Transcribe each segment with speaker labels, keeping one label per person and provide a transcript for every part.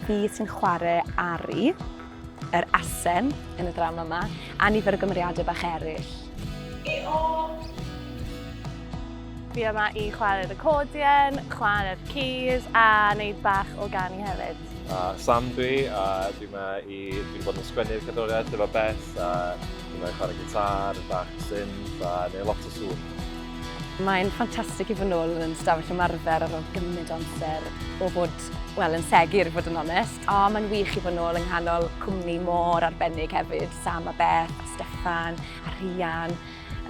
Speaker 1: Fi sy'n chwarae Ari, yr asen yn y ddrama yma, a nifer o gymeriadau bach eraill.
Speaker 2: Fi yma i chwarae'r accordion, chwarae'r keys a wneud bach o ganu hefyd.
Speaker 3: Sam dwi, a dwi yma i... Dwi wedi bod yn sgwennu'r cerddoriaeth efo Beth, a dwi yma i chwarae gitar, bach synth a neud lot o sŵn.
Speaker 1: Mae'n ffantastig i fod nôl yn stafell ymarfer ar ôl gymaint o amser o fod, wel, yn segur i fod yn onest. O, mae'n wych i fod nôl yng nghanol cwmni mor arbennig hefyd, Sam a Beth a Steffan a Rhian.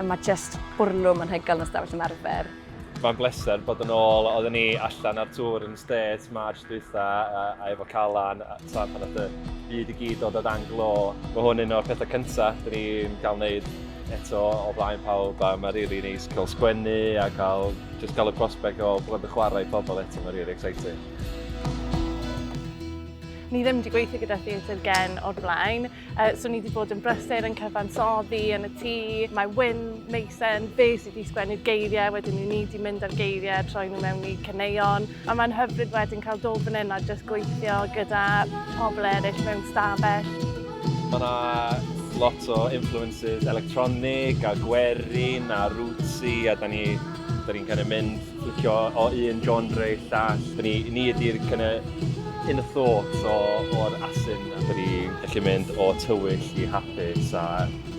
Speaker 1: Mae jyst bwrlwm anhygoel yn y stafell ymarfer.
Speaker 3: Mae'n bleser bod yn ôl. Oedden ni allan ar tour yn States March dwytha a, a efo Calan, a tra pan oedd y byd i gyd dod o dan glo. Mae hwn un o'r pethau cyntaf dyn ni'n cael wneud eto o flaen pawb a mae'n rili really neis cael sgwennu a cael, just cael y prospect o bod yn chwarae i pobl eto, mae'n really exciting.
Speaker 2: Ni ddim wedi gweithio gyda Theatr Gen o'r blaen, so ni wedi bod yn brysur yn cyfansoddi yn y tŷ. Mae Wyn Mason, fe sydd wedi sgwennu'r geiriau, wedyn ni wedi mynd â'r geiriau, troi nhw mewn i caneuon. A mae'n hyfryd wedyn cael dod fan hyn a jyst gweithio gyda pobl eraill mewn stafell.
Speaker 3: Mae yna lot o influences electronic a gwerin a rootsy a da ni, da ni'n kind of mynd flicio o un genre i'r llall. Da ni, ni ydy'r kind of inner thoughts o, o'r asyn. Da ni'n gallu mynd o tywyll i hapus a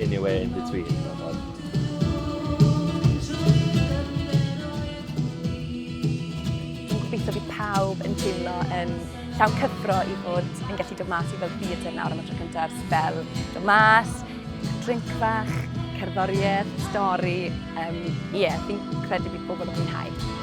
Speaker 3: anywhere in between.
Speaker 1: Dwi'n gobeithio bydd pawb yn teimlo yn llawn cyffro i fod yn gallu dod mas i fel theatr nawr am y tro cyntaf ers sbel. Dod mas, drink fach, cerddoriaeth, stori. Ie, yeah, fi'n credu bydd pobl yn mwynhau.